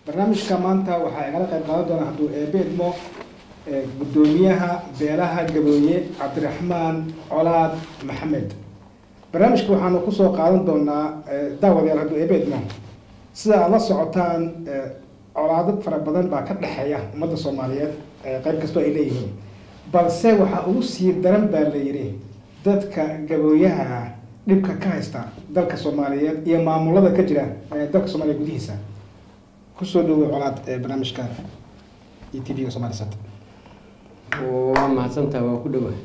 Barnaamijka maanta waxaa igala qayb qaadan doona, hadduu Eebe idmo, guddoomiyaha beelaha Gabooye, Cabdiraxmaan Colaad Maxamed. Barnaamijka waxaanu kusoo qaadan doonaa, daawadayaal, hadduu Eebe idmo, sida aad la socotaan, colaadad fara badan baa ka dhexeeya ummadda Soomaaliyeed qayb kastoo ay leeyihiin, balse waxaa ugu sii daran baa la yidhi dadka Gabooyaha dhibka ka haysta dalka Soomaaliyeed iyo maamulada ka jira dalka Soomaaliya gudihiisa. Kusoo dhawow, Colaad, barnaamijka iyo TV-ga Somali Sat. Waa mahadsantaha, waa ku dhawahay.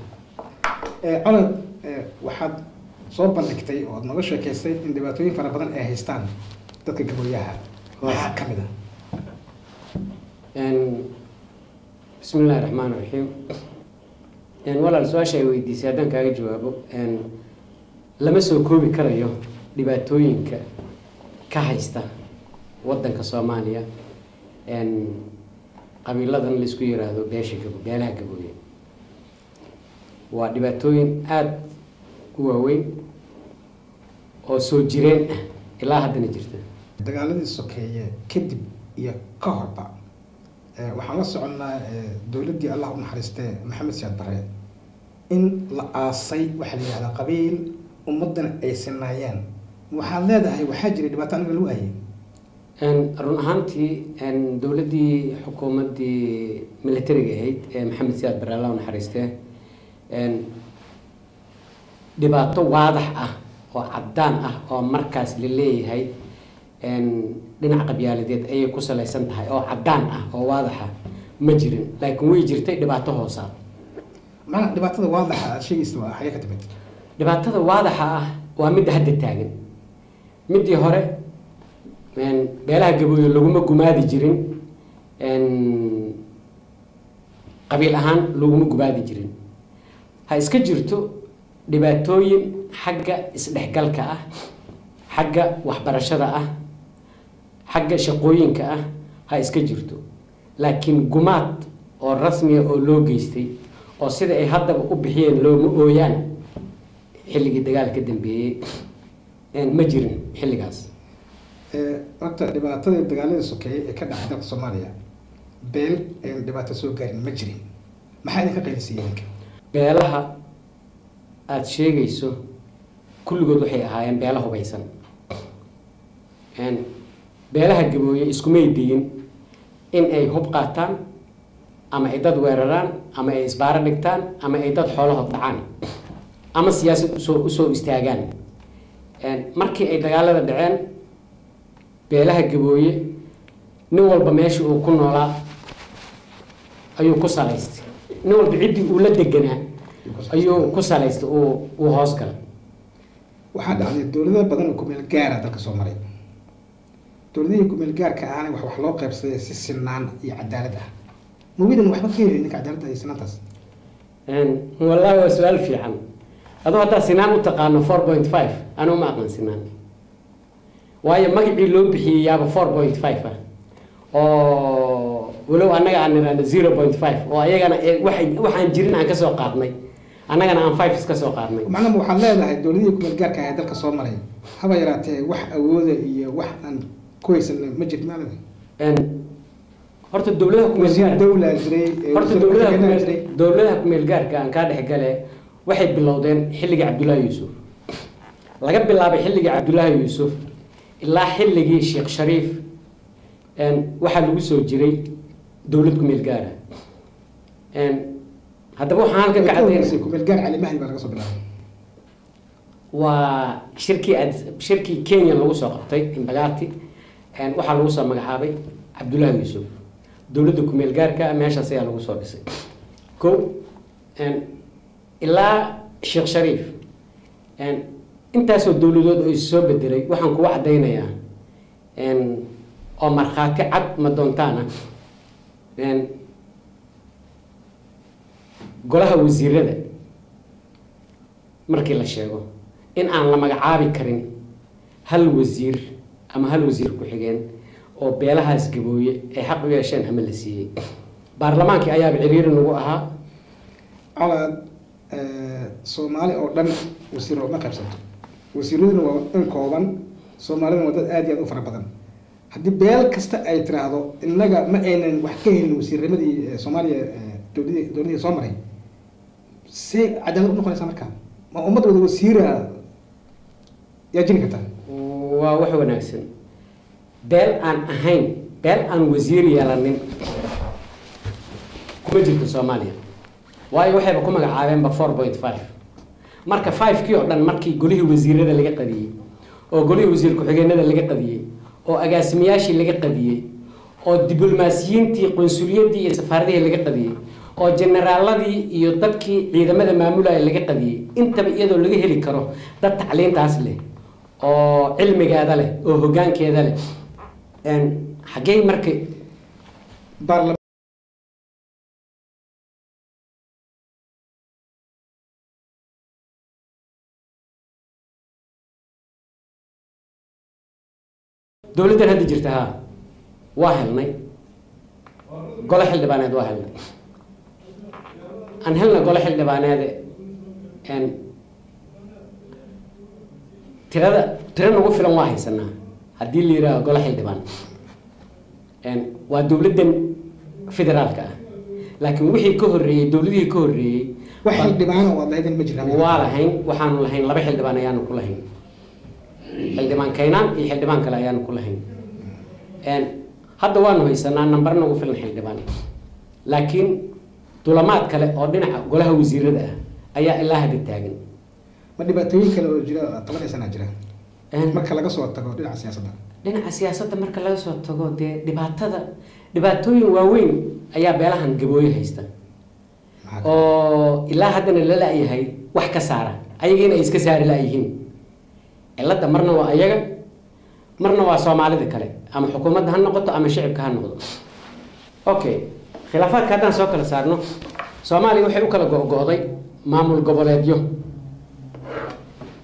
Colaad, waxaad soo bandhigtay oo aad nooga sheekeysay in dhibaatooyin fara badan ay haystaan dadka Gabooyaha. Maxaa ka mid ah? Bismi illaahi raxmaan raxiim. Walaal, su-aasha ay weydiisay haddaan kaaga jawaabo, lama soo koobi karayo dhibaatooyinka ka haysta waddanka Soomaaliya qabiiladan laisku yiraahdo beesha gabo, beelaha Gabooye. Waa dhibaatooyin aada u waaweyn oo soo jireen ah ilaa haddana jirta. Dagaaladii sokeeye kadib iyo ka horba, waxaan la soconnaa dowladdii, Allah u naxariistee, Maxamed Siyaad Barre, in la aasay waxaa la yihahdaa qabiil, ummaddana ay sinaayeen. Waxaad leedahay waxaa jiray dhibaato aniga lagu hayay? Run ahaantii, dowladdii, xukuumaddii militariga ahayd ee Maxamed Siyaad Barre, Allah u naxariistee, dhibaato waadax ah oo caddaan ah oo markaas la leeyahay dhinac qabyaaladeed ayay ku salaysan tahay oo caddaan ah oo waadaxa ma jirin, laakiin way jirtay dhibaato hoosaad. Macnaa, dhibaatada waadaxa aad sheegaysa waa xagee ka timid? Dhibaatada waadaxa ah waa midda hadda taagan. Midii hore beelaha Gabooye laguma gumaadi jirin qabiil ahaan, laguma gumaadi jirin. Ha iska jirto dhibaatooyin xagga isdhexgalka ah, xagga waxbarashada ah, xagga shaqooyinka ah, ha iska jirto, laakiin gumaad oo rasmiya oo loo geystay oo sida ay haddaba u bixiyeen looma ooyaan xilligii dagaal ka dambeeyey ma jirin xilligaas. Horta dhibaatadii dagaaladii sokeeyey ee ka dhacay dalka Soomaaliya, beel een dhibaato soo gaarin ma jirin. Maxaa idinka qaylisiiyey idinka? Beelaha aada sheegayso kulligood waxay ahaayeen beela hubaysan. Beelaha Gabooye iskumay dayin in ay hub qaataan ama ay dad weeraraan ama ay isbaaro dhigtaan ama ay dad xoolahood dhacaan ama siyaasad usoo istaagaan. Markii ay dagaalada dhaceen, beelaha Gabooye nin walba meesha uu ku noolaa ayuu ku salaystay. Nin walba ciddii uu la deganaa ayuu ku salaystay, uu hoos galay. Waxaa dhacday dowlado badan oo kumeel gaara dalka soo maray. Dowladihii kumeel gaarka ahana wax loo qaybsaday si sinaan iyo cadaalad ah. Ma widan waxba ka helin ninka cadaaladda iyo sinaantaas? Wallahi, waa su-aal fiican. Aduu haddaa sinaan u taqaano 4.5, anigu ma aqaan sinaan, waayo magacii loo bixiyey yaaba 4.5 ah, oo walow annaga aan niraano 0.5, oo ayagana waxaan jirin aan kasoo qaadnay, annagana aan five iska soo qaadnay. Macnaha, waxaad leedahay dowladihii kumeel gaarka ah ee dalka soo maray haba yaraatee wax awooda iyo wax aan ku haysanay ma jirto, maa leedahay? Horta dowladaha kumeel wasiir gaarka dawlaa jiray, horta wasiir dowladaha ku-xigeenaa kumeel jiray. Dowladaha kumeel gaarka aan kaa dhex gale waxay bilowdeen xilligii Cabdullaahi Yuusuf. Laga bilaabay xilligii Cabdullaahi Yuusuf ilaa xilligii Sheekh Shariif, waxaa lagu soo jiray dowlad kumeel gaara. Haddaba waxaan halkan ka Way ka caddaynaya horreysay kumeel gaar, Cali Mahdi baa laga soo bilaabay. Waa shirkii shirkii Kenya lagu soo qabtay Imbagati, waxaa lagu soo magacaabay Cabdullaahi Yuusuf. Dowladda kumeel gaarka ah meeshaas ayaa lagu soo dhisay. Ko ilaa Sheekh Shariif, intaasoo dowladood oo is soo bedelay, waxaan kugu caddaynayaa oo markhaati cad ma doontaana, golaha wasiirada markii la sheego in aan la magacaabi karin hal wasiir ama hal wasiir ku-xigeen oo beelahaas Gabooye ay xaq u yeesheen ama la siiyey. Baarlamaankii ayaaba ciriiri nagu ahaa. Colaad, Soomaali oo dhan wasiiro ma qaybsanto, wasiiraduna waa in kooban, Soomaaliduna waa dad aad iyo aad u fara badan. Haddii beel kasta ay tiraahdo innaga ma aynan wax ka helin wasiirnimadii Soomaaliya, dowladii soo maray, see cadaalad u noqonaysaa? Marka ma ummad wada wasiira yaa jiri kartaa? Waa wax wanaagsan. Beel aan ahayn beel aan wasiir yeelanin kuma jirto Soomaaliya, waayo waxayba ku magacaabeenba 4.5. Marka 5 kii oo dhan markii golihii wasiirada laga qadiyey, oo golihii wasiir ku-xigeenada laga qadiyey, oo agaasimayaashii laga qadiyey, oo diblomaasiyiintii qunsuliyadii iyo safaaradihii laga qadiyey, oo generaaladii iyo dadkii ciidamada maamulaya laga qadiyey, intaba iyadoo laga heli karo dad tacliintaas leh oo cilmigeeda leh oo hoggaankeeda leh, xaggey marka baarlamaanka Dowladdan hadda jirta, haa, waa helnay gole xildhibaaneed, waa helnay, aan helna gole xildhibaaneede. Tirada tiro nagu filan waa haysanaa haddii la yidhaaho gole xildhibaan. Waa dowladdan federaalka ah, laakiin wixii ka horreeyey, dowladihii ka horreeyey, wax xildhibaana oo aad lahaydeen ma jiraan? Waa lahayn, waxaanu lahayn laba xildhibaan ayaanu ku lahayn, xildhibaan Kaynaan iyo xildhibaan kale ayaanu ku lahayn. Hadda waanu haysanaa nambar nagu filan xildhibaan, laakiin dulamaad kale oo dhinaca golaha wasiirada ah ayaa ilaa hadda taagan. Ma dhibaatooyin kale oo jira aad tabanaysanaa jira marka laga soo tago dhinaca siyaasadda? Dhinaca siyaasadda marka laga soo tago, dee dhibaatada, dhibaatooyin waaweyn ayaa beelahan Gabooyo haysta. Maxaa? Oo ilaa haddana la la-yahay wax ka saara, ayagiina ay iska saari la-yihiin cilladda. Marna waa ayaga, marna waa Soomaalida kale, ama xukuumadda ha noqoto ama shicibka ha noqdo. Okay, khilaafaadka haddaan soo kala saarno, Soomaaliya waxay u kala go-go'day maamul goboleedyo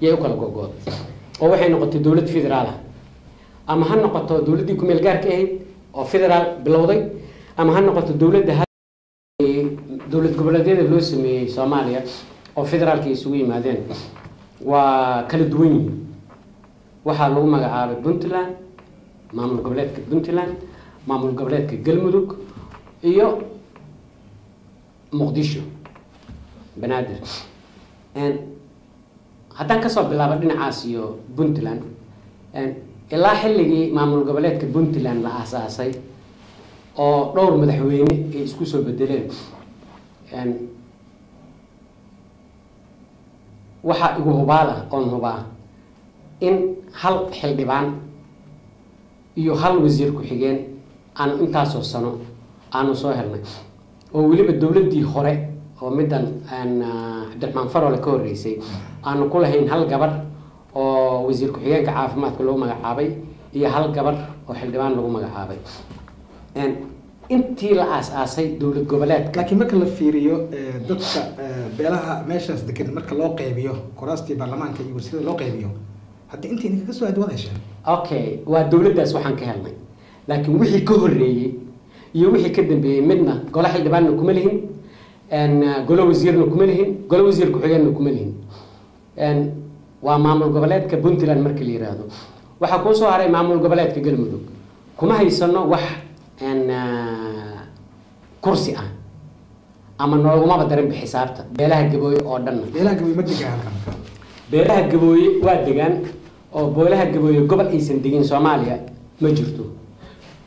yay u kala go-go'day, oo waxay noqotay dowlad federaal ah. Ama ha noqoto dowladdii ku meel gaarka ahayd oo federaal bilowday, ama ha noqoto dowladda dowlad goboleedyada loo sameeyey Soomaaliya oo federaalka isugu yimaadeen, waa kala duwan yihiin. Waxaa lagu magacaabay Puntland, maamul goboleedka Puntland, maamul goboleedka Galmudug iyo Muqdisho Banaadir. Haddaan kasoo bilaabo dhinacaas iyo Puntland, ilaa xilligii maamul goboleedka Puntland la aasaasay oo dhowr madaxweyne ay isku soo bedeleen, waxaa igu hubaal ah oon hubaa in hal xildhibaan iyo hal wasiir ku-xigeen aanu intaasoo sano aanu soo helnay, oo weliba dowladdii hore oo middan aan Cabdiraxmaan Farole ka horreysay aanu ku lahayn hal gabar oo wasiir ku-xigeenka caafimaadka lagu magacaabay iyo hal gabar oo xildhibaan lagu magacaabay. Intii la aas-aasay dowlad goboleedka. Laakiin marka la fiiriyo dadka beelaha meeshaas degan, marka loo qaybiyo kuraastii baarlamaanka iyo wasiirada loo qaybiyo, haddii intii idinkaga soo aad waad hesheen. Okay, waa dowladdaas waxaan ka helnay, laakiin wixii ka horreeyey iyo wixii ka dambeeyey midna gole xildhibaanna kuma lihin, gole wasiirna kuma lihin, gole wasiir ku-xigeenna kuma lihin. Waa maamul goboleedka Puntland marka la yiraahdo. Waxaa kuu soo haray maamul goboleedka Galmudug. Kuma haysano wax kursi ah ama noogumaba darinba xisaabta beelaha Gabooye oo dhanna. Beelaha Gabooye ma degaan halkan? Beelaha Gabooye waa degaan, oo beelaha Gabooye gobol aysan degin Soomaaliya ma jirto,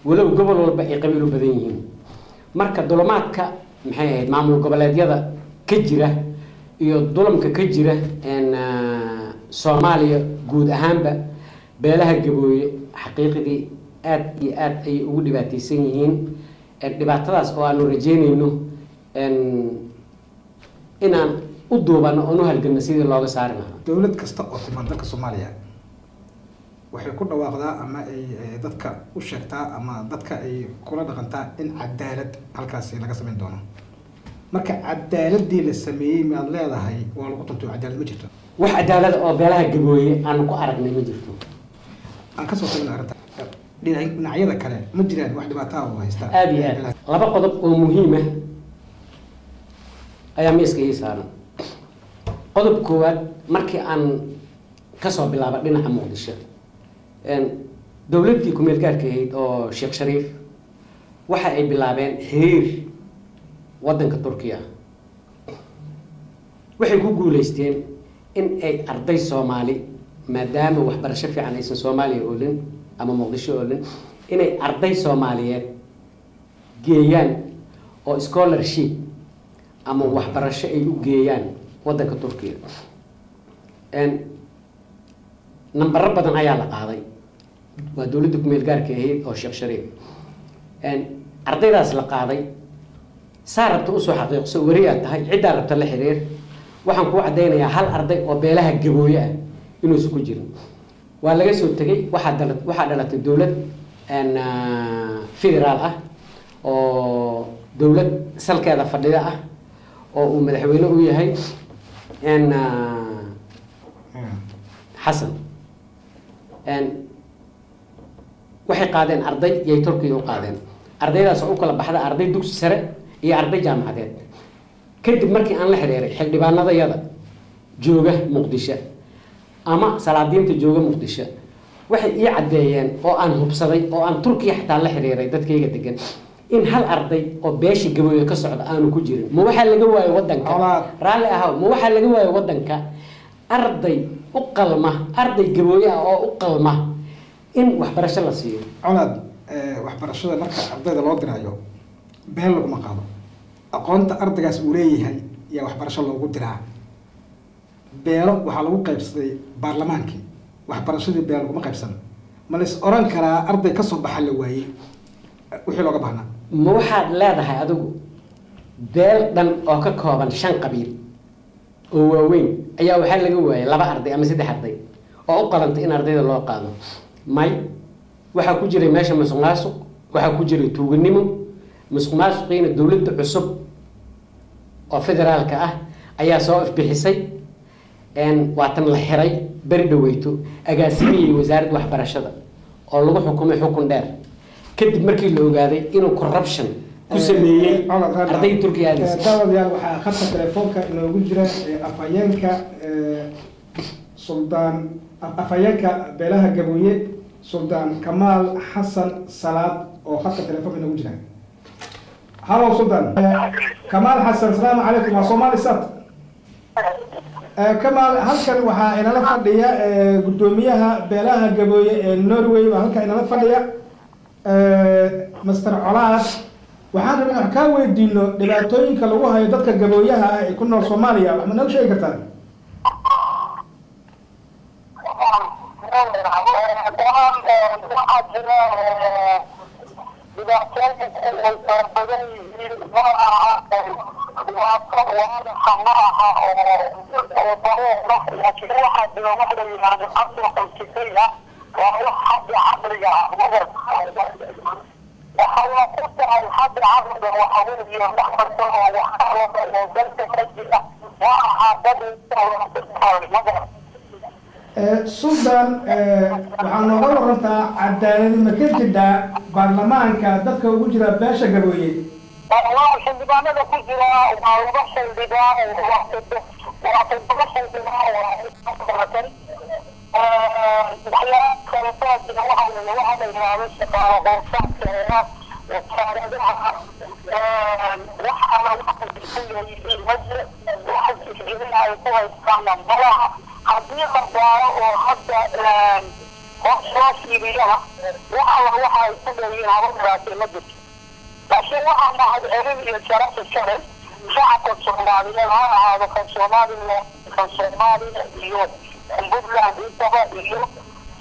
walow gobol walba ay qabiil u badan yihiin. Marka dulumaadka, maxay ahayd, maamul goboleedyada ka jira iyo dulamka ka jira Soomaaliya guud ahaanba, beelaha Gabooye xaqiiqdii aad iyo aad ayay ugu dhibaateysan yihiin. Dhibaatadaas oo aanu rajeynayno inaan u duubano oon u halganno sidii looga saari lahaa. Dowlad kasta oo timaan dalka Soomaaliya waxay ku dhawaaqdaa ama ay dadka u sheegtaa ama dadka ay kula dhaqantaa in cadaalad halkaasi laga samayn doono. Marka cadaaladii la sameeyey maad leedahay waa lagu tuntuyo, cadaalad ma jirto? Wax cadaalada oo beelaha Gabooye aanu ku aragnay ma jirto. Aan kasoo tagna arrinta dhinacyada kale, ma jiraan wax dhibaataa oo haysta? Aada iyo aad, laba qodob oo muhiim ah ayaa miiska ii saaran. Qodob koowaad, markii aan kasoo bilaabo dhinaca Muqdisho. Dowladdii ku-meel gaarka ahayd oo Sheekh Shariif waxa ay bilaabeen xiriir waddanka Turkiya. Waxay ku guuleysteen in ay arday Soomaali, maadaama waxbarasho fiican aysan Soomaaliya oolin ama Muqdisho oolin, inay arday Soomaaliyeed geeyaan oo scholarship ama waxbarasho ay u geeyaan waddanka Turkiya. Nambaro badan ayaa la qaaday, waa dowladda ku-meel gaarka ahayd oo Sheekh Shariif. Ardaydaas la qaaday, saa rabta usoo xaqiiqso, weri aad tahay, ciddaa rabta la xiriir. Waxaan kuu caddaynayaa hal arday oo beelaha Gabooye ah inuusan ku jirin. Waa laga soo tegey. Waxaa dhalatay dowlad federaal ah oo dowlad salkeeda fadhida ah oo uu madaxweyne u yahay Xasan. Waxay qaadeen arday yay Turkiya u qaadeen, ardaydaas oo u kala baxda arday dugsi sare iyo arday jaamacadeed. Kadib markii aan la xiriiray xildhibaanadayada jooga Muqdisho ama salaadiinta jooga Muqdisho, waxay ii caddeeyeen oo aan hubsaday oo aan Turkiya xataa la xiriiray dadkayga degan in hal arday oo beesha Gabooye ka socda aanu ku jirin. Ma waxaa laga waayo waddanka? Raalli ahaw, ma waxaa laga waayo waddanka arday u qalma, arday Gabooye ah oo u qalma in waxbarasho la siiyo? Colaad, waxbarashada marka ardayda loo dirayo beel laguma qaado. Aqoonta ardaygaas uu leeyahay yaa waxbarasho loogu diraa. Beelo waxaa lagu qaybsaday baarlamaankii, waxbarashadii beel laguma qaybsan. Ma la is oran karaa arday kasoo baxa la waayey wixii looga baahnaa? Ma waxaad leedahay adigu beel dhan oo ka kooban shan qabiil oo waaweyn ayaa waxaa laga waayay laba arday ama saddex arday oo u qalantay in ardayda loo qaado? May, waxaa ku jiray meesha musuq maasuq, waxaa ku jiray tuuganimo. Musuq maasuqiina dowladda cusub oo federaalka ah ayaa soo ifbixisay. Waa tan la xiray beri dhaweyto agaasimihii wasaaradda waxbarashada oo lagu xukumay xukun dheer kadib markii la ogaaday inuu corruption ku sameeyey arday Turkiya aadaysa. Daawadayaal, waxaa khadka telefoonka inoogu jira afhayeenka suldaan, afhayeenka beelaha Gabooye, Suldaan Kamaal Xasan Salaad oo khadka telefoonka inoogu jira. Hallo, Suldaan Kamaal Xasan, asalaamu calaykum. Waa Soomaali Sat. Kamaal, halkan waxaa inala fadhiya guddoomiyaha beelaha Gabooye ee Norway, baa halkan inala fadhiya Master Colaad. Waxaan rabnaa wax kaa weydiino dhibaatooyinka lagu hayo dadka Gabooyaha ah ee ku nool Soomaaliya. Wax ma nooga sheegi kartaa? Waxaa jira dhibaatooyinku way fara badan yihiin. Ma aha dhibaato waadaxa, ma aha oo bareera, laakiin waxaa jira wax la yidhaahdo asalka kifaya, waa wax xagga caqliga ah. Madar waxaa ku tahay xagga caqliga, waxa weeye wax kasta oo wax qalada oo dalka ka jira ma aha dad madar. Suldaan, waxaa nooga warantaa cadaaladi ma ka jidhaa baarlamaanka dadka ugu jira beesha Gabooye? Waa xildhibaanada ku jira waa laba xildhibaan, waa toddoba xildhibaan waa waxyaaba kaleetoo jira. Waxa la yidhaahdo shaqaalo hoosaadka ee ah wasaaradaha, wax alla waxa ku leeyihiin ma jiro, waxa tixgelin ay ku haystaana malaha. Haddii la baaro oo hadda hoos loo fiiriyana, wax alla waxa ay ku leeyihiin haba yaraatee ma jirto. Laakiin waxaa mahad celin iyo sharaf iskale shacabka Soomaaliyeed, ha ahaado kan Soomaaliya, kan Soomaaliya iyo Puntland intaba, iyo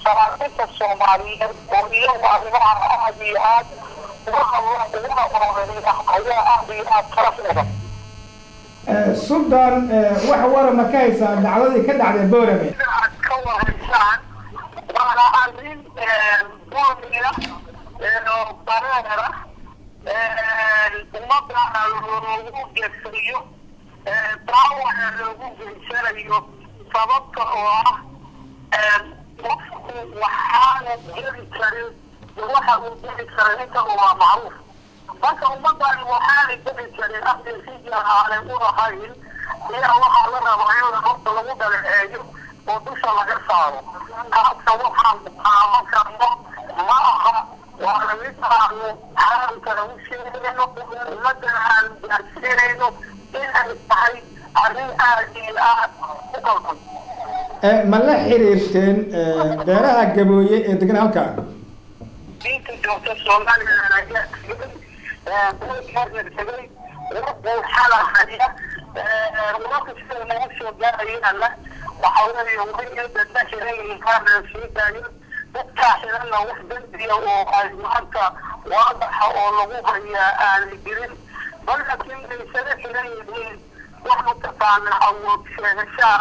saraakiisha Soomaaliyeed oo iyagu arrimaha aad iyo aad uga hadla uguna ololeeya ayaa aad iyo aad sharaf mudan. Suldaan, wax wara ma ka haysaa dhacdadii ka dhacday Boorame? Aad ka wahaysaan waana arrin dulmiya oo bareera ummadana loogu gesayo, daawana loogu geysanayo, sababta oo ah qofku waxaanu geli karin waxa uu geli karay intaba waa macruuf. Marka ummadani waxaanay geli karin afkay si aanay u lahayn ayaa waxaa la rabaa in horta lagu dhaleeceeyo oo dusha laga saaro. Taasa waxaan qaadan karno aanu caalamkana u sheegayno, ummadana aanu gaarsiinayno in ay tahay arrin aad iyo aad u qaldan. Ma la xiriirteen beeraha Gabooye ee degan halkaa? Diinta joogta Somaliland ayaa tegay, tegay warbuuxana haya. Wararka sida nagu soo gaarayaana waxa weeye way dadna xiran yihiin, qaarna sii daayo. Dadkaa xiranna wax dembiya oo ay maanta waadaxa oo lagu hayaa aanay jirin, bal laakiin ay isaga xiran yihiin wax mataqaana awood sheegashaa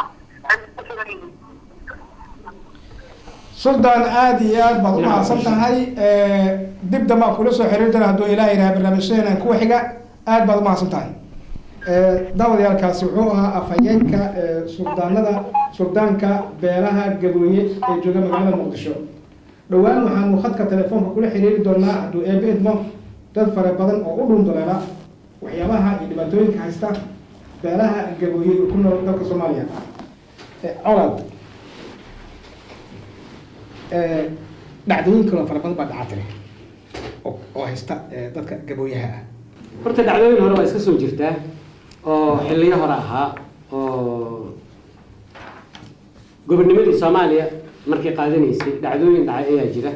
ay ku xiran yihiin. Suldaan, aada iyo aad baad umahadsan tahay. Dib dambaan kula soo xiriir doona hadduu Ilaah yidhaha barnaamijyadeena kuwa xiga. Aad baad umahadsan tahay. Daawadayaalkaasi wuxuu ahaa afhayeenka suldaanada, suldaanka beelaha Gabooye ee jooga magaalada Muqdisho. Dhowaan waxaanu khadka telefoonka kula xiriiri doonaa, hadduu Eebe idmo, dad fara badan oo u dhuunduleela waxyaabaha iyo dhibaatooyinka haysta beelaha Gabooye ee ku nool dalka Soomaaliya. Colaad, dhacdooyin kaloo fara badan baa dhacaa tiri oo haysta dadka Gabooyaha ah. Horta dhacdooyin hore waa iska soo jirtaa oo xilliyo hore ahaa, oo gobonnimadii Soomaaliya markay qaadanaysay dhacdooyin dhacay ayaa jira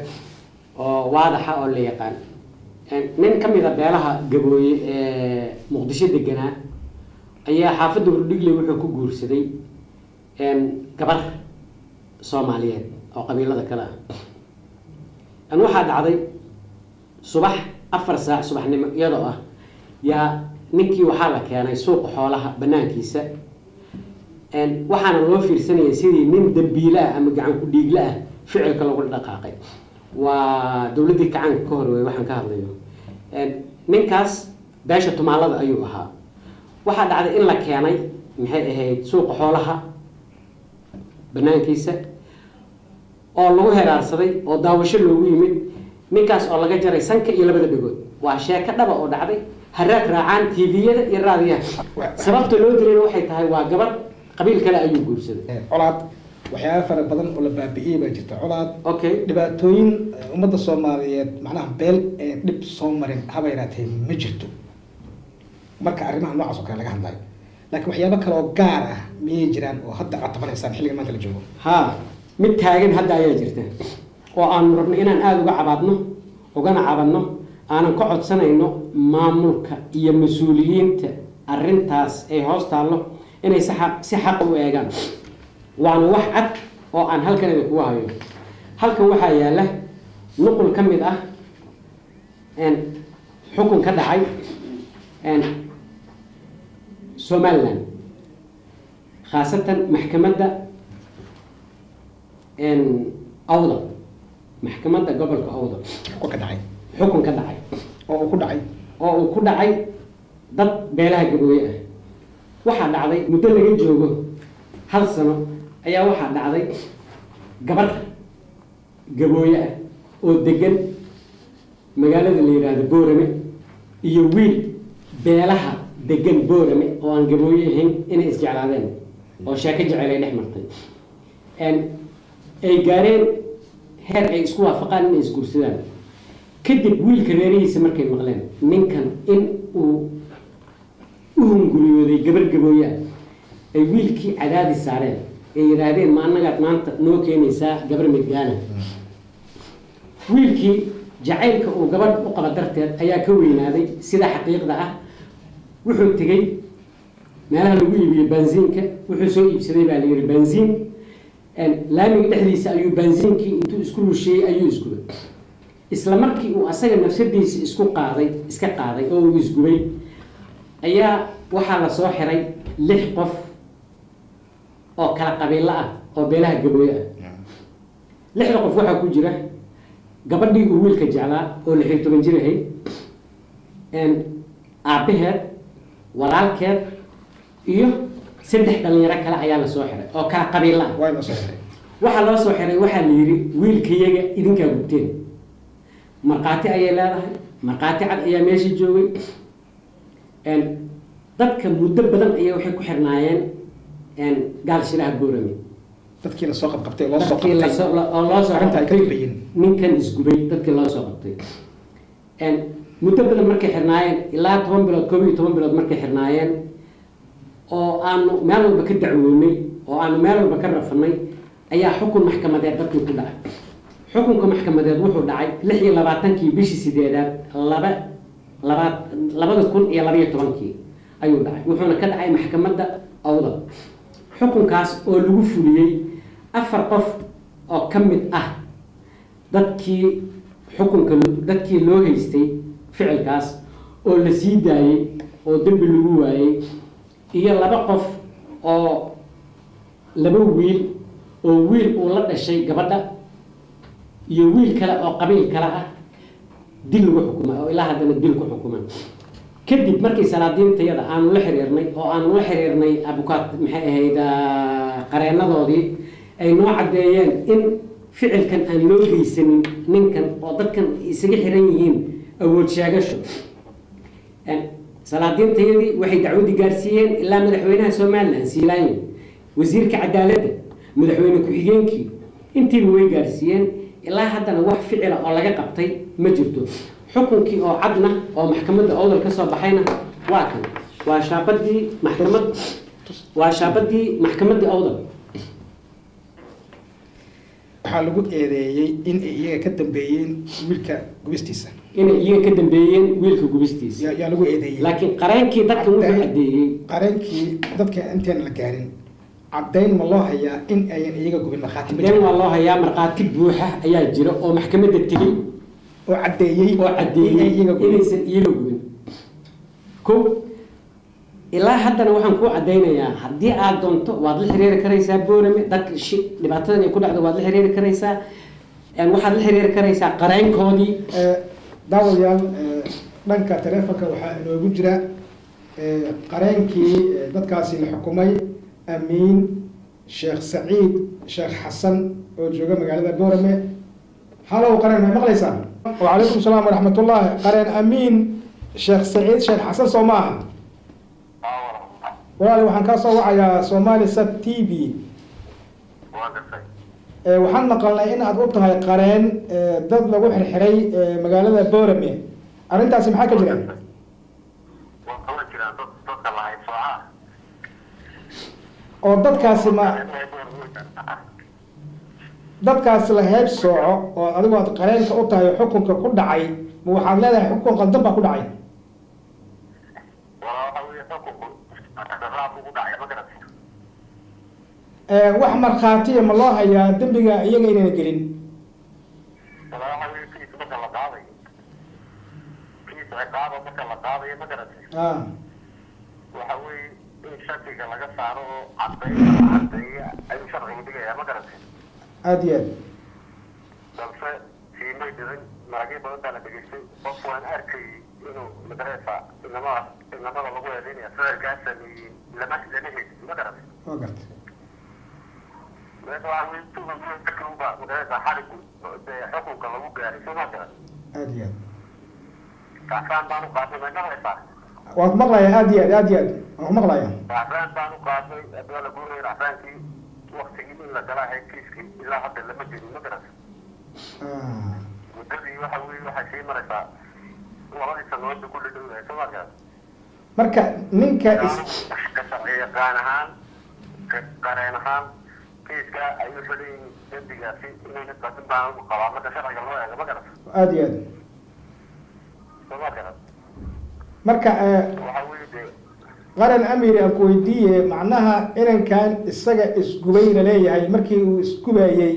oo waadaxa oo la yaqaan. Nin ka mid a beelaha Gabooye ee Muqdisho deganaa ayaa xaafadda Hurdhigley wuxuu ku guursaday gabar Soomaaliyeed oo qabiilada kale ah. Waxaa dhacday subax 4 saac subaxnimo iyadoo ah yaa ninkii waxaa la keenay suuqa xoolaha banaankiisa, waxaana loo fiirsanayay sidii nin dambiile ah ama gacan ku dhiigle ah ficilka lagu dhaqaaqay. Waa dowladdii kacaanka ka hor wey waxaan ka hadlayo. Ninkaas beesha Tumaalada ayuu ahaa. Waxaa dhacday in la keenay, maxay ahayd, suuqa xoolaha banaankiisa oo lagu heraarsaday oo daawasho loogu yimid ninkaas oo laga jaray sanka iyo labada dhagood. Waa sheeko dhaba oo dhacday, haraad raacaan TV-yada iyo raadiyaha. Sababta loo dilayna waxay tahay waa gabadh qabiil kale ayuu guursaday. Colaad, waxyaaba fara badan oo la baabi'iyey baa jirta, Colaad. Okay. Dhibaatooyin ummadda Soomaaliyeed, macnaha beel ee dhib soo marin haba yaraatee ma jirto marka arrimaha noocaas oo kale laga hadlayo, laakiin waxyaabo kale oo gaar ah miyay jiraan oo hadda aad tabanaysaan xilliga maanta la joogo? Haa, mid taagan hadda ayaa jirta oo aanu rabno inaan aada uga cabaadno, ugana cabanno, aanan ka codsanayno maamulka iyo mas-uuliyiinta arrintaas ay hoos taallo inay si xaq u eegaan. Waana wax cad oo aan halkan idinkugu hayo. Halkan waxaa yaalla nuqul ka mid ah xukun ka dhacay Somaliland, khaasatan maxkamadda Awdal, maxkamadda gobolka Awdal. Xukun ka dhacay. Xukun ka dhacay. Oo uu ku dhacay. Oo uu ku dhacay dad beelaha Gabooye ah. Waxaa dhacday muddo laga joogo hal sano ayaa waxaa dhacday gabar Gabooye ah oo degan magaalada la yidhaahdo Boorame iyo wiil beelaha degan Boorame oo aan Gabooye ahayn inay isjeclaadeen oo sheeko jecel ay dhex martay, ay gaareen heer ay isku waafaqaan inay isguursadaan. Kadib wiilka reerihiisa markay maqleen ninkan in uu u hunguriyooday gabar Gabooye ah, ay wiilkii cadaadis saareen, ay yidhaahdeen, "Ma annagaad maanta noo keenaysaa gabar midgaana?" Wiilkii jacaylka uu gabadh u qaba darteed ayaa ka weynaaday sida xaqiiqda ah. Wuxuu tegey meelaha lagu iibiyo baansiinka, wuxuu soo iibsaday baa la yidhi baansiin. Laamiga dhexdiisa ayuu baansiinkii intuu isku rusheeyey ayuu isgubay. Isla markii uu asaga nafsadiisa isku qaaday, iska qaaday oo uu isgubay, ayaa waxaa la soo xiray lix qof oo kala qabiilo ah oo beelaha Gabooye ah. Lixda qof waxaa ku jira gabadhii uu wiilka jeclaa oo 16 jir ahayd, aabbaheed, walaalkeed iyo saddex dhalinyaro kale ayaa la soo xiray oo kala qabiilo ah. Waa loo soo xiray? Waxaa loo soo xiray, waxaa la yidhi, wiilkayaga idinkaa gubteen. Markhaati ayay leedahay, markhaati cad ayaa meesha joogay. Dadka muddo badan ayaa waxay ku xirnaayeen gaal shiraha Boorame. Dadkii lasoo qabqabtay, loo soo dadkii qabtay oo loo soo arrinta ay ka qabtay dambeeyeen. Ninkan isgubay dadkii loo soo qabtay. Muddo badan markay xirnaayeen, ilaa 10 bilood, 11 bilood markay xirnaayeen, oo aanu meel walba ka dacwoonay oo aanu meel walba ka rafanay, ayaa xukun maxkamadeed dadkii ku dhacay. Xukunka maxkamadeed wuxuu dhacay 26-kii bishii sideedaad laba laba 2012-kii ayuu dhacay, wuxuuna ka dhacay maxkamadda Awdal. Xukunkaas oo lagu fuliyey 4 qof oo ka mid ah dadkii xukunka, dadkii loo haystay ficilkaas oo la sii daayey oo dembi lagu waayey, iyo 2 qof oo 2 wiil oo wiil uu la dhashay gabadha iyo wiil kale oo qabiil kale ah dil lagu xukumay, oo ilaa haddana dil ku xukuman. Kadib markii salaadiintayada aanu la xiriirnay oo aanu la xiriirnay abukaat, maxay ahayd, qareenadoodii, ay noo caddeeyeen in ficilkan aan loo geysanin ninkan oo dadkan isaga xiran yihiin awood sheegasho, salaadiintayadii waxay dacwadii gaarsiiyeen ilaa madaxweynaha Somaliland Siilaanyo, wasiirka cadaaladda, madaxweyne ku-xigeenkii, intiiba way gaarsiiyeen. Ilaa haddana wax ficila oo laga qabtay ma jirto. Xukunkii oo cadna oo maxkamadda Awdal ka soo baxayna waa kan, waa shaabadii maxkamad, waa shaabadii maxkamaddii Awdal. Waxaa lagu eedeeyey in ay iyaga ka dambeeyeen wiilka gubistiisa. Inay iyaga ka dambeeyeen wiilka gubistiisa yaa lagu eedeeyey, laakiin qareenkii dadkan wuxuu caddeeyey. Qareenkii dadka intaan la gaarin, caddayn ma loo hayaa in ayan iyaga gubin? Markhaati ma caddeyn jiro? Waa loo hayaa, markhaati buuxa ayaa jira oo maxkamadda tegey oo caddeeyey oo caddeeyey in ay iyaga gubin, inaysan iyaga gubin. Ko ilaa haddana waxaan kuu caddaynayaa, haddii aad doonto waad la xiriiri karaysaa Boorame dadka dhibaatadan ay ku dhacdo, waad la xiriiri karaysaa, waxaad la xiriiri karaysaa qareenkoodii. Daawadayaal, dhanka taleefonka waxaa inoogu jira qareenkii dadkaasi la xukumay, Amiin Sheekh Saciid Sheekh Xasan oo jooga magaalada Boorame. Halow qareen, ma maqlaysaa? Wacalaykum salaam waraxmatullaahi. Qareen Amiin Sheekh Saciid Sheekh Xasan soo ma aha? Walaali, waxaan kaa soo wacayaa Somali Sat TV. Waa gartay. Waxaan maqalnay in aad u tahay qareen dad lagu xirxiray magaalada Boorame. Arrintaasi maxaa ka jira? Waa kala jiraan dad dadka lahayd soocaa. Oo dadkaasi ma dadkaas la heeb sooco oo adigu aad qareenka u tahay oo xukunka ku dhacay, ma waxaad leedahay xukun qaldan baa ku dhacay? Walaa, waxa weeye xukunku raab ugu dhacay, ma garatay? Wax markhaatiya ma loo hayaa dembiga iyaga inayna gelin? Walaa, waxa weeye kiis marka la qaadayo, kiis ciqaaba marka la qaadayo, ma garatay? Waxa weeye in shakiga laga saaro oo caddaynta la caddeeya ayuu sharcigu dhigayaa, ma garatay? Aada iyo aad. Balse siimay dhicin, maragyo badan baa la dhegeystay. Qof waan arkayay inuu madaresa inamada lagu eedeynaya ficilkaa sameeyey lama helin, ma garatay? Waa gartay. Meesha waxaa weeye tuhum iyo shaki unbaa madaresa xarigu dee xukunka lagu gaaray, soo ma garan? Aada iyo aad. Racfaan baan u qaadnay, ma maqlaysaa? Waan ku maqlayaa, aada iyo aad, aada iyo aad waan ku maqlayaa. Racfaan baan u qaadnay, haddii la guurayay racfaankii waktigii in la gala ahayd kiiskii ilaa hadda lama gelin, ma garatay? Muddadii waxa weeye waxay sii maraysaa labadii sanadood ku dhadhow yahay, soo ma garan? Marka ninka is ka sharci yaqaan ahaan, ka qareen ahaan, kiiska ayuu xidhan yihiin dembigaasi inayna qaadin baan ugu qabaa marka sharciga loo eego, ma garatay? Aada iyo aad. Soo ma garan? Marka waxa weeye dee qaran Amir, aan ku weydiiye, macnaha inankan isaga isgubay la leeyahay, markii uu isgubayey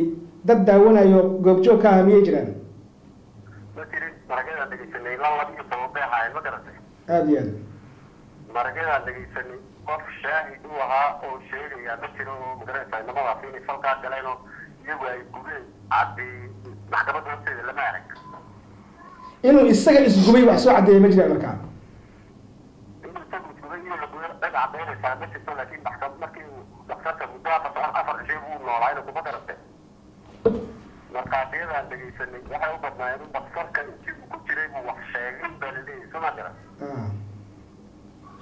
dad daawanayo goobjoog ka ah miyay jiraan? Ma jirin. Maragyadaan dhegeysanay ilaa 12 bay ahaayeen, ma garatay? Aada iyo aad. Maragyadaan dhegeysanay qof shaahid u ahaa oo sheegaya ma jiro oo magaraysaa inamadaasi inay falkaa galeen oo iyagu ay gubeen caddeeyey maxkamadda horteeda lama arag. Inuu isaga isgubay wax soo caddeeyay ma jiraan markaa? Inuu isagu isgubay iyo la gubay cid caddaynaysaa ma jirto, laakiin maxkamad markii uu dhakhtarka muddo 4 cishay buu noolaa inuu kuma garatay. Markhaatiyadaan dhegeysanay waxay u badnaayeen in dhakhtarka intii uu ku jiray buu wax sheegay baa la leeyahay, soo ma garan?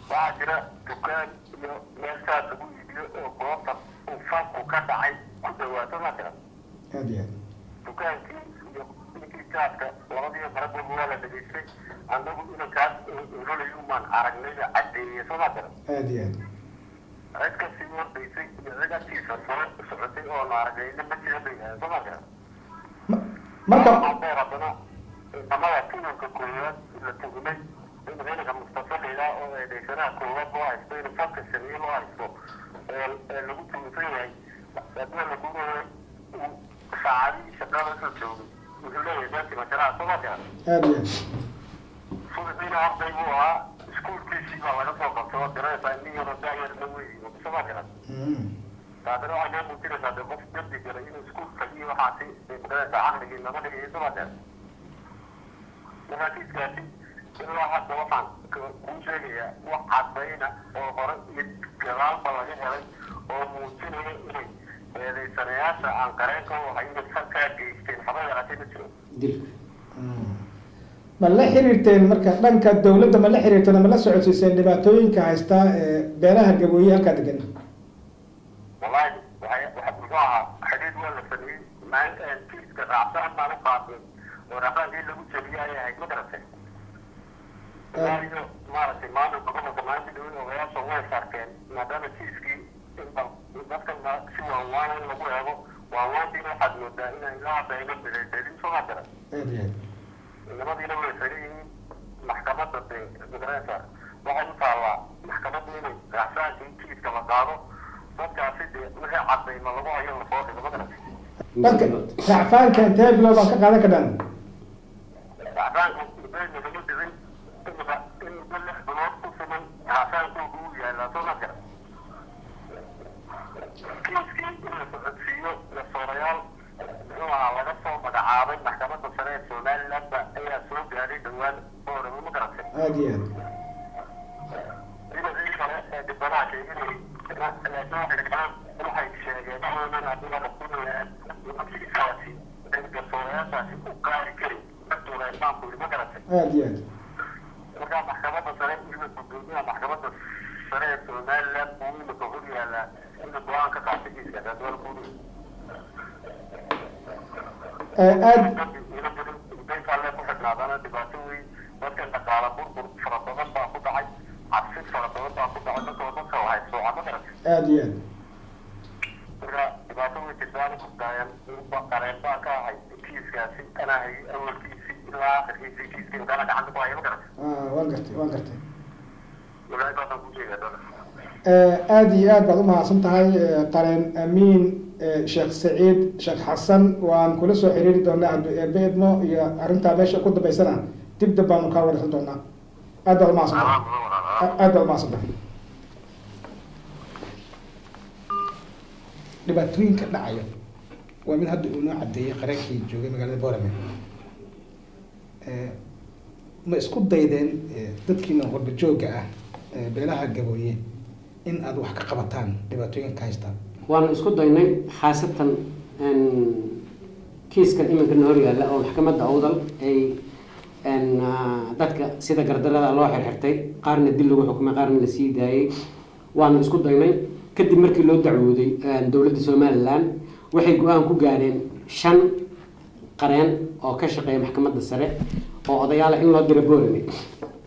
Waxaa jira dukaan iyo meel saas lagu iibiyo oo goobta uu falku ka dhacay ku dhawaato, ma garan? Aada iyo aad. Dukaankii iyo ninkii jaadka labadiiba maragooda waa la dhegaystay. Annagu inankaas ololayu maan aragnayba caddeeye, soo maa garan? Aada iyo aad. Cid kasii hordaysay iyo cid agtiisa soo socotay oo na aragnayna ma jira bay yidhahdeen, soo maa garan? Marka dheer haddana inamada tuunka koowaad la tugmay in ciidanka Mustafa la oo eedeysanaha koowaad loo haysto inuu falka sameeye loo haysto ee lagu tuunsan yahay, haddii lagu uu saacadihii shaqada soo joogay, wuxuu leeyahay daati majaraha, soo ma garan? Aada iyo aad. Subaxiina arday buu ahaa, iskuulkiisii baa laga soo qabtay, waad garanaysaa, nin yaroo daayarna weyi, soo ma garan? Taasina waxay noo muujinaysaa dee qof dembi galay inuu iskuul fadhiyo, waxaasi bay magaranaysaa caqligii nama dhigayo, soo ma garan? Marka kiiskaasi ilaa hadda waxaan kuu sheegayaa wax cadayna oo hore iyo gadaalba laga helay oo muujinaya inay eedeysanayaasha aan qareenka u ahay inay falkaa geysteen haba yaraatee ma jiro. Dilka. Ma la xiriirteen marka dhanka dawladda? Ma la xiriirteen oo ma la socodsiiseen dhibaatooyinka haysta ee beelaha Gabooye halkaa degan? Wallahi waxay waxa muxuu ahaa xidhiidh waa la sameeyey. Kiiska raacsan baan u qaadnay oo raacaankii lagu jebiyey ayay ahayd, ma garatay? Ilaa iyo maaragtay maamulka gobolka maalinta dhawey odayaasha way sarkeen, maadaama kiiskii in bal dadkan si waanwaan in lagu eego, waanwaantiina waxaad moodaa inay ilaa hadda ayna midhaydhelin, soo ma garan? Aada iyo aad. Inamadiina way xiran yihiin. Maxkamadda dee magaranaysaa waxay u taallaa maxkamaddu inay raacsaankii kiiska la qaado, dadkaasi dee wixii cadayma lagu hayo lasoo dhigo, ma garatay? Marka racfaanka intee bilood baan ka qaadan karnaan? Racfaanku muddo nagama dhicin imika, in muddo 6 bilood ku sugan racsaankoodu uu yaallaa, soo ma garan? Kiiskii in la socodsiiyo garsoorayaal muxuu ahaa laga soo magacaabay maxkamadda sare ee Somaliland ba ayaa soo gaadhay dhowaan Boorama, ma garatay? Aada iyo aad. Dhinacii kale ee dhibanaha sheeganayay, laakiin waxay sheegeen inaynan adiga kiiskaasi garsoorayaashaasi u qaadi karin madureen baan ku yidhi, ma garatay? Aada iyo aad. Markaa maxkamadda sare iyo gudoomiyaha maxkamadda sare ee Somaliland buu imika hor yaalaa inuu go-aan ka qaatay kiiskaasi haddii waa lagu Aada. Mudaykaale ku xidhnaadana dhibaato weyn. Dadkan dhaqaala burbur fara badan baa ku dhacay, cabsi fara badan baa ku dhacay dadka, dadka la haybsooca, ma garatay? Aada iyo aad. Marka dhibaato way jirtaa. Anigu daayan qareen baa ka ahay kiiskaasi, anaa hayay awalkiisii ilaa akhirkiisii, kiiskii kana gacanta ku haya, ma garatay? Waan gartay, waan gartay. Marka intaasaan kuu sheegaa dada. Aada iyo aad baad umahadsan tahay, qareen Amiin Sheekh Saciid Sheekh Xasan. Waan kula soo xiriiri doonaa hadduu Eebe idmo, iyo arrintaa meesha ku dambaysana dib dib baanu kaa waraysan doonaa. Aad baad umahadsan tahay, aad baad umahadsan tahay. Dhibaatooyinka dhacaya waa mid hadda uu noo caddeeyey qareenkii joogay magaalada Boorame. Ma isku daydeen dadkiina qurba joogga ah beelaha Gabooye in aad wax ka qabataan dhibaatooyinka haysta? Waanu isku daynay, khaasatan kiiskan iminka na hor yaalla oo maxkamadda Awdal ay dadka sida gardarada loo xirxirtay, qaarna dil lagu xukumay, qaarna la sii daayey. Waanu isku daynay. Kadib markii loo dacwooday dowladda Somaliland, waxay go-aan ku gaadheen shan qareen oo ka shaqeeya maxkamadda sare oo odayaala in loo diro Boorame.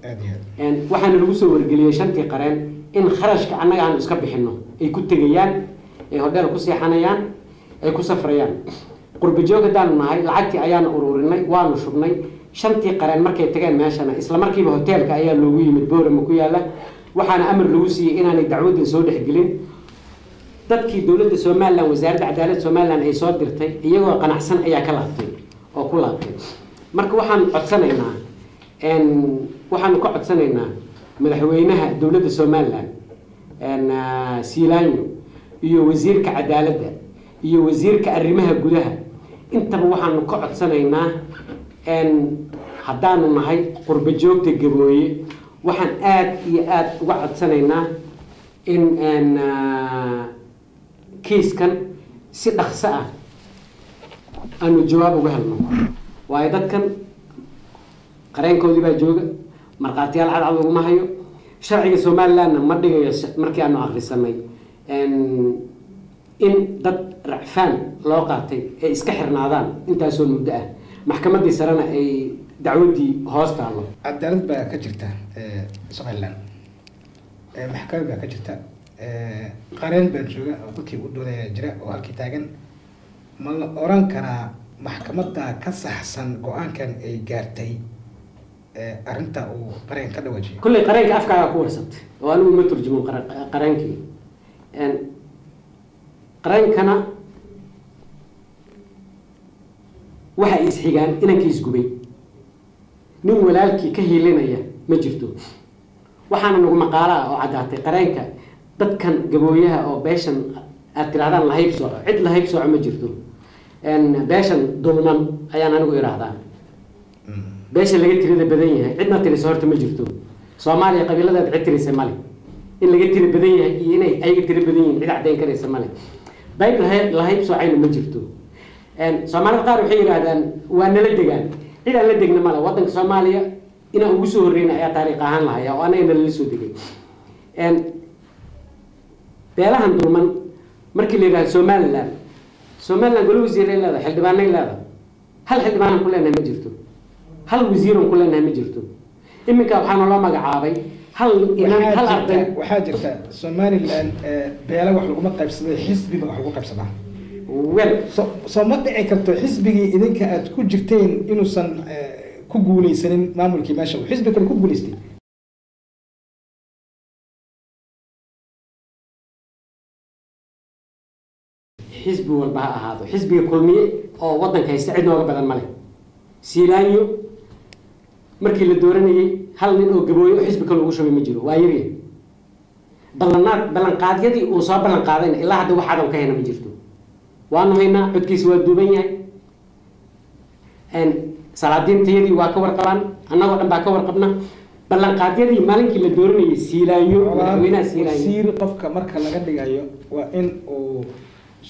Aada iyo aad. Waxaana lagu soo wargeliyey shantii qareen in kharashka annaga aanu iska bixino ay ku tegayaan, ay hodheel ku seexanayaan, ay ku safrayaan. Qurba joog haddaanu nahay, lacagtii ayaanu ururinay, waanu shubnay. Shantii qareen markay tageen meeshana, isla markiiba hoteelka ayaa loogu yimid Boorama ku yaala, waxaana amar lagu siiyey inaanay dacwaddan soo dhexgelin. Dadkii dowladda Somaliland, wasaaradda cadaaladda Somaliland ay soo dirtay, iyagoo qanacsan ayaa ka laabtay oo ku laabtay. Marka waxaan codsanaynaa, waxaanu ka codsanaynaa madaxweynaha dowladda Somaliland Siilaanyo iyo wasiirka cadaaladda iyo wasiirka arrimaha gudaha intaba, waxaanu ka codsanaynaa haddaanu nahay qurba joogta Gabooye, waxaan aad iyo aad uga codsanaynaa in kiiskan si dhaqso ah aanu jawaab uga helno, waayo dadkan qareenkoodii baa jooga, markhaatiyaal cadcad laguma hayo, sharciga Somalilandna ma dhigayo. Markii aanu akhrisanay. In dad racfaan loo qaatay ay iska xirnaadaan intaasoo muddo ah, maxkamaddii sarena ay dacwaddii hoos taallo. Cadaalad baa ka jirta Somaliland, maxkamad baa ka jirta, qareen baa jooga oo dadkii u doodaya jira oo halkii taagan. Ma la oran karaa maxkamadda ka saxsan go-aankan ay gaartay arrinta uu qareen ka dhawajiyo? Kulley qareenka afkaaga ku warsatay oo anigu ma turjumin qareenkii. Qareenkana waxay isxigaan inankii isgubay, nin walaalkii ka hiilinaya ma jirto. Waxaana nagu maqaala ah oo caddaatay qareenka dadkan Gabooyaha oo beeshan aad tirahdaan lahayb sooco, cid lahayb sooco ma jirto. Beeshan dulman ayaan anigu idhaahdaa, beesha laga tirada badan yahay cidna tirisa horta ma jirto. Soomaaliya qabiiladaad cid tirisa male, in laga tira badan yahay iyo inay ayaga tira badan yihiin cid caddayn karaysa male. Bayb lahayb soocayna ma jirto. Soomaalida qaar waxay yidhaahdaan waa nala degaan, cid aan la degna male. Waddanka Soomaaliya inaan ugu soo horreyna ayaa taariikh ahaan lahaya oo anaga nalala soo degay. Beelahan dulman markii la yidhahdo Somaliland, Somaliland golo wasiiray leedahay, xildhibaanay leedahay. Hal xildhibaanan ku leenahay ma jirto, hal wasiiran ku leenahay ma jirto. Iminka waxaana loo magacaabay hal inan, hal arday. Waxaa jirta Somaliland beela wax laguma qaybsaday, xisbiba wax lagu qaybsadaa. Wel soo ma dhici karto xisbigii idinka aad ku jirteen inuusan ku guuleysanin maamulkii meesha, uu xisbi kale ku guuleystay? Xisbi walba ha ahaado, xisbiga Kulmiye oo waddanka haysta cid nooga badan male. Siilaanyo markii la dooranayay hal nin oo Gabooye oo xisbi kale ugu shubay ma jiro, waa yarya. Ballanaad ballanqaadyadii uu soo ballan qaadayna ilaa hadda wax cadow ka hayna ma jirto. Waanu haynaa, codkiisa waa duuban yahay, salaadiintayadii waa ka warqabaan, annagoo dhan baa ka warqabna ballanqaadyadii maalinkii la dooranayay Siilaanyo, madaxweynaha Siilaanyo. Wasiir qofka marka laga dhigayo waa in uu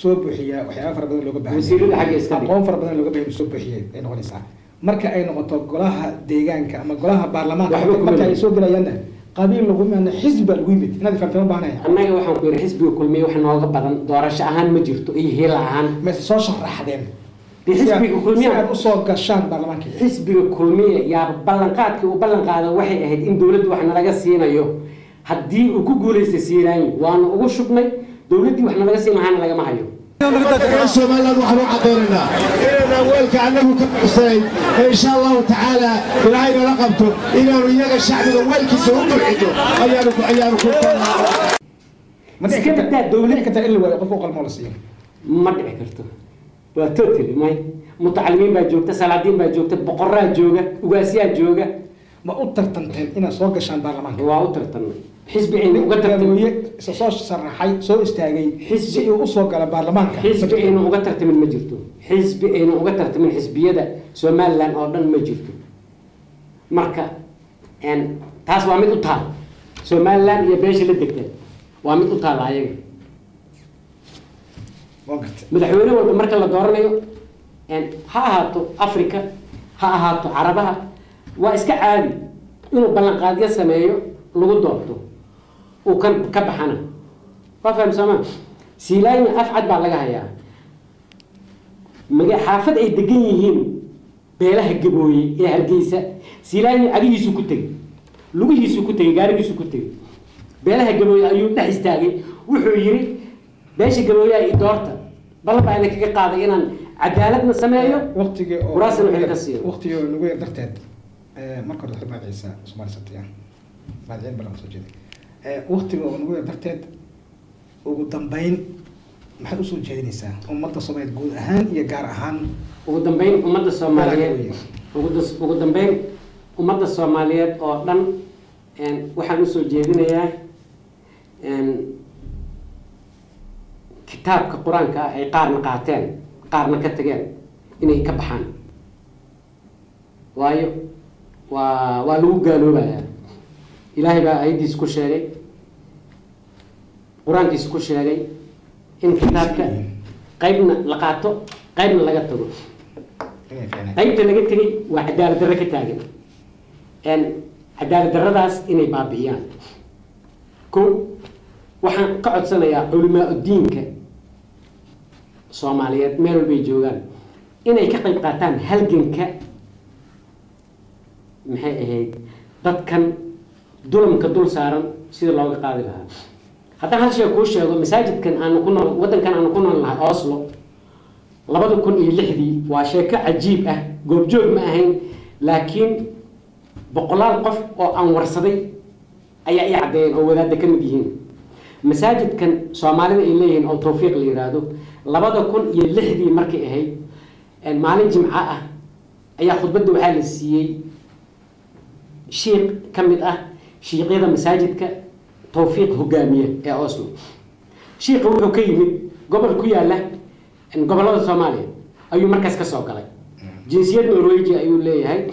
soo buuxiyaa waxyaaba fara badan looga baahan yahay. Wasiirada xagga iska dhig. Aqoon fara badan looga baahan yahay soo buuxiyay ay noqonaysaa. Marka ay noqoto golaha deegaanka ama golaha baarlamaanka, Waxba kuma marka ay lihi. soo gelayaanna qabiil laguma, xisbi baa lagu yimid. Inaad fahamtay ma baahanaya. Annaga waxaan ku yidhi xisbiga Kulmiye wax nooga badan doorasho ahaan ma jirto iyo hiila ahaan. Mayse soo sharaxdeen Dee xisbiga si Kulmiye aad usoo gashaan baarlamaankii? Xisbiga Kulmiye yaa ballanqaadkii uu ballan qaada waxay ahayd in dowladdu wax nalaga siinayo haddii uu ku guulaystay Siiraanyi. Waanu ugu shubnay dowladdii, wax nalaga siin lahaana lagama hayo. Reer Somaliland waxaan u caddaynaynaa inaynaan weelka annagu ka buuxsanayn ee insha Allahu tacaala Ilaahay nala qabto inaanu iyaga shacbiga weelkiisa u buuxino ayaanu ku Ma dhici Iska karta daa dowlad- ma dhici karta in la waayo qof u qalmo la siiyo? Ma dhici karto, waa totally may. Mutacalimiin baa joogta, salaadiin baa joogta, boqoraa jooga, ugaasyaa jooga. Ma u tartanteen inaad soo gashaan baarlamaanka? Waa u tartanay, xisbi aynu uga tartamay Gabooye isa soo sharaxay, soo istaagay si uu usoo galo baarlamaanka? Xisbi aynu uga tartamin ma jirto, xisbi aynu uga tartamin xisbiyada Somaliland oo dhan ma jirto. Marka taas waa mid u taal Somaliland iyo beesha la degta, waa mid u taal ayaga. Waan gartay. Madaxweyne walba marka la dooranayo, ha ahaato Africa, ha ahaato Carabaha, waa iska caadi inuu ballanqaadyo sameeyo lagu doorto, uu kan ka baxana. Waa faham sooma? Siilaanya af cad baa laga hayaa. Maga xaafad ay degan yihiin beelaha Gabooye ee Hargeysa Siilaanya cagihiisu ku tegey, lugihiisu ku tegey, gaarigiisu ku tegey. Beelaha Gabooye ayuu dhex istaagay, wuxuu yidhi beesha Gabooyaha i doorta, ballan baa idin kaga qaaday inaan cadaaladna sameeyo, waqtigii oo kuraasna wixii ka siiyo. Waqtigii oo nagu yar darteed, marka hore waxaad magiciisa Soomaali Sabtiya mahadcelin balan soo jeeday. Waqtiga oo nagu yar darteed, ugu dambeyn maxaad usoo jeedinaysaa ummadda Soomaaliyeed guud ahaan iyo gaar ahaan? Ugu dambeyn ummadda Soomaaliyeed Gabooye. Ugu dambeyn ummadda Soomaaliyeed oo dhan waxaan usoo jeedinayaa kitaabka Qur-aanka ah ay qaarna qaateen qaarna ka tageen inay ka baxaan, waayo waa lagu gaaloobayaa. Ilaahay baa aayaddiisa ku sheegay, Qur-aankiisa ku sheegay in kitaabka qaybna la qaato qaybna laga tago. Inay fiicnayd. Qaybta laga tegay waa cadaalad darro ka taagan. Cadaalad darradaas inay baabi'iyaan. Ko waxaan ka codsanayaa culimaa udiinka. Soomaaliyeed meel walbay joogaan inay ka qayb qaataan halganka, maxay ahayd, dadkan dulamka dul saaran sida looga qaadi lahaa. Haddaan hal shay kuu sheego, masaajidkan aanu ku nool, waddankan aanu ku nool nahay, Oslo, 2006-dii, waa sheeko cajiib ah. Goobjoog ma ahayn, laakiin boqolaal qof oo aan warsaday ayaa ii caddeeyeen oo wadaadda ka mid yihiin. Masaajidkan Soomaalida ay leeyihiin oo Tawfiiq la yiraahdo, 2006-dii markay ahayd, maalin Jimco ah ayaa khudbadda waxaa la siiyey shiiq ka mid ah shiiqyada masaajidka Tawfiiq hogaamiye ee Oslo. Shiiqa wuxuu ka yimid gobol ku yaala gobollada Soomaaliya ayuu markaas ka soo galay, jinsiyad Norweji ayuu leeyahay.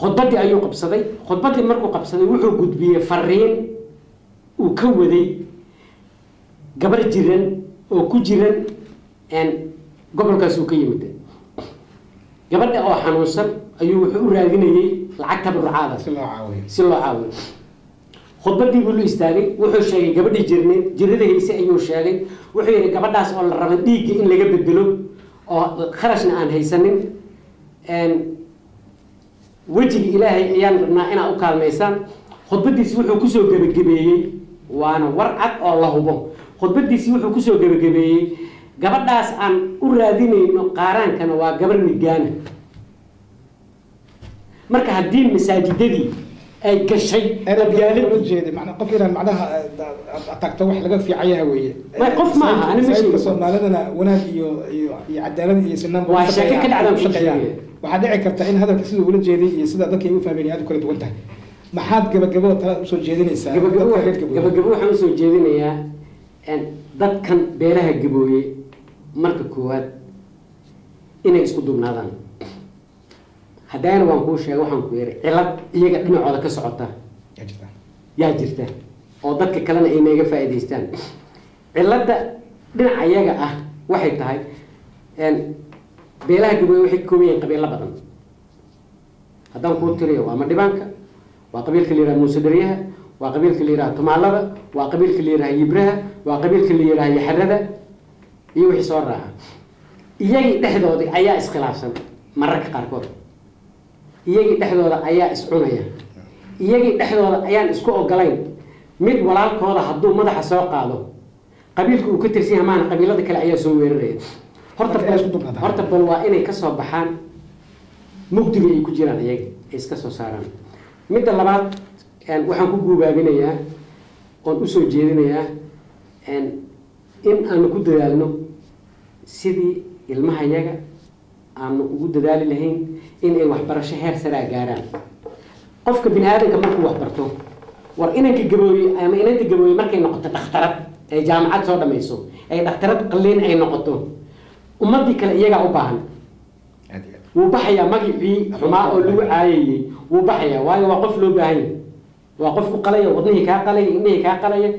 Khudbaddii ayuu qabsaday. Khudbaddii markuu qabsaday, wuxuu gudbiyey fariin uu ka waday gabar jiran oo ku jiran gobolkaas uu ka yimid. Gabadha oo xanuunsan ayuu wuxuu u raadinayey lacag tabarucaada si loo caawiyo. Si loo caawiyo. Khudbaddii buu lu istaagay, wuxuu sheegay gabadhii jirneed, jirada hayse ayuu sheegay. Wuxuu yidhi, gabadhaas oo la raba dhiigga in laga bedelo oo kharashna aan haysanin, wejiga Ilaahay ayaan rabnaa inaad u kaalmaysaan. Khudbaddiisi wuxuu kusoo gebagabeeyey, waana war cad oo la hubo, khudbaddiisi wuxuu kusoo gebagabeeyey, gabadhaas aan u raadinayno qaaraankana waa gabar midgaana. Marka haddii masaajidadii ay gashay qabyaalad jeeda, macnaa qof inaan macnaha tagto wax laga fiican yahay weeye. Qof ma aha, ani ma masaajidka sheegin. Soomaalidana wanaag iyo cadaalad iyo sinaan Waa sheeko ka dhacdaan kuu shaqeeyaan. sheegaya. Waxaa dhici karta in hadalka siduu ula jeeday iyo sida dadka ay u fahmeen ay aad u kala duwan tahay. Maxaad gabagabada talaad usoo jeedinaysaa gabagabo dadka reer Gabooye? Gabagabo waxaan usoo jeedinayaa dadkan beelaha Gabooye, marka koowaad inay isku duubnaadaan. Haddana waan kuu sheegay, waxaan ku yiri cilad iyaga dhinacooda ka socota Yaa jirta. Yaa jirta oo dadka kalena ay naga faa'iidaystaan. Cilladda dhinaca iyaga ah waxay tahay, beelaha Gabooye waxay ka kooban yihiin qabiilo badan. Haddaan kuu tiriyo, waa Madhibaanka, waa qabiilka la yidhaha Muuse Dheryaha, waa qabiilka la yidhaha Tumaalada, waa qabiilka la yidhaha Yibraha, waa qabiilka la yidhaha Yaxarada iyo wixii soo raaca. Iyagii dhexdoodii ayaa iskhilaafsan mararka qaarkood, iyagii dhexdooda ayaa iscunaya, iyagii dhexdooda ayaan isku ogolayn. Mid walaalkooda hadduu madaxa soo qaado, qabiilka uu ka tirsan yahay maana, qabiilada kale ayaa soo weeraraya. Horta Marka inay isku dulqaataan. Horta bal waa inay ka soo baxaan mugdiga ay ku jiraan, iyaga ay iska soo saaraan. Midda labaad, waxaan ku guubaabinayaa oon usoo jeedinayaa in aanu ku dadaalno sidii ilmaha yaga aanu ugu dadaali lahayn in ay waxbarasho heer saraa gaaraan. Qofka bini aadamka markuu waxbarto, war inanka Gabooye ama inanta Gabooye markay noqoto dhakhtarad, ay jaamacad soo dhamayso, ay dhakhtarad qalliin ay noqoto, ummadii kale iyagaa u baahan. Aad iyo aad. Wuu baxayaa magicii xumaa oo lagu caayayey, wuu baxayaa, waayo waa qof loo baahan yahay. Waa qof ku qalaya wadnihii kaa qalaya, indhihii kaa qalaya,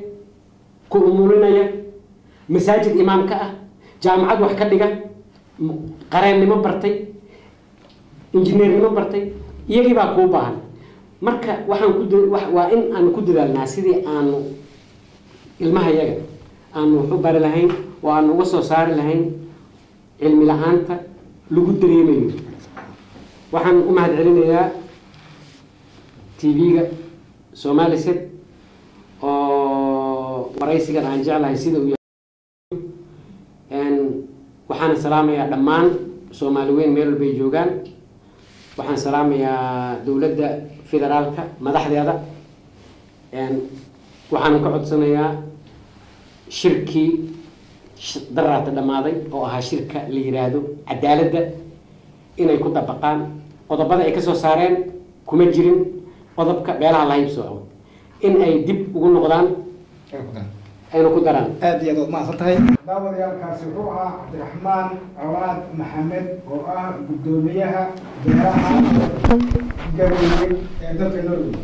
ku umulinaya, masaajid imaam ka ah, jaamacad wax ka dhiga, qareennimo bartay, injineernimo bartay. Iyagii baa kuu baahan. Marka waxaan ku waa in aanu ku dadaalnaa sidii aanu ilmaha yaga aanu wax u bari lahayn oo aanu uga soo saari lahayn cilmi la-aanta lagu dareemayo. Waxaan u mahad celinayaa TV-ga Somali Set oo waraysigan aan jeclahay sida uu yahay. Waxaana salaamayaa dhammaan Soomaali weyn meel walbay joogaan. Waxaan salaamayaa dowladda federaalka madaxdeeda. Waxaan ka codsanayaa shirkii daraata dhammaaday oo ahaa shirka la yiraahdo cadaaladda inay ku dabaqaan qodobada ay ka soo saareen. Kuma jirin qodobka beelaha la haybsooco, in ay dib ugu noqdaan Ay ku daraan. Ayna ku daraan. Aad iyo aad waad mahadsan tahay. Daawadayaalkaasi wuxuu ahaa Cabdiraxmaan Colaad Maxamed oo ah guddoomiyaha beeraha Gabooye ee dalka Norway.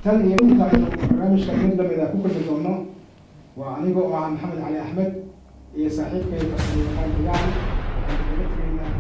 Tan iyo inta aynu barnaamijka mid lamid ah ku kulmi doono, waa aniga oo ah Maxamed Cali Axmed iyo saaxiibkay farsamayaqaan Degaan. Waxaan kaga tegaynaa